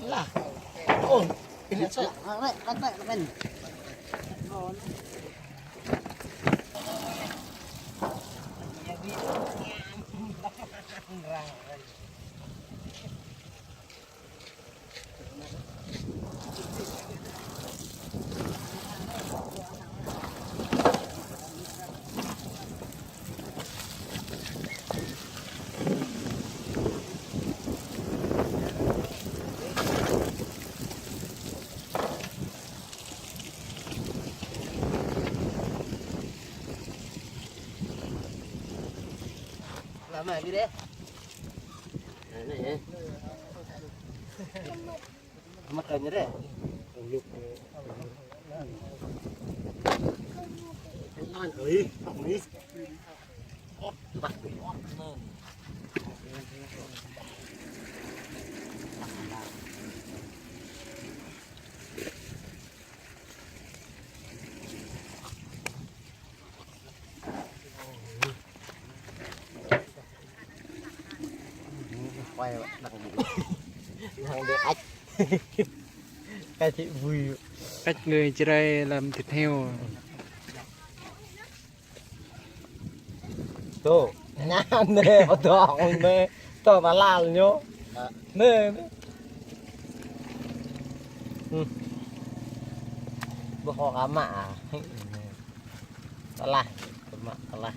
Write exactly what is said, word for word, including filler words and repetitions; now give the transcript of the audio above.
Lah. Oh, ini saya. Lama lagi deh. Nah, ini ya. Makannya deh. Ih, ini. Quay đằng đi. Đằng đi ếch. Cái chị vui. Ếch người Jrai làm thịt heo. Tuh, nè, nè, tuh, nè, tuh, ta lal ñu. Nè, nè. Hmm. Bơ ho kama à. Ta lah, kama, ta lah.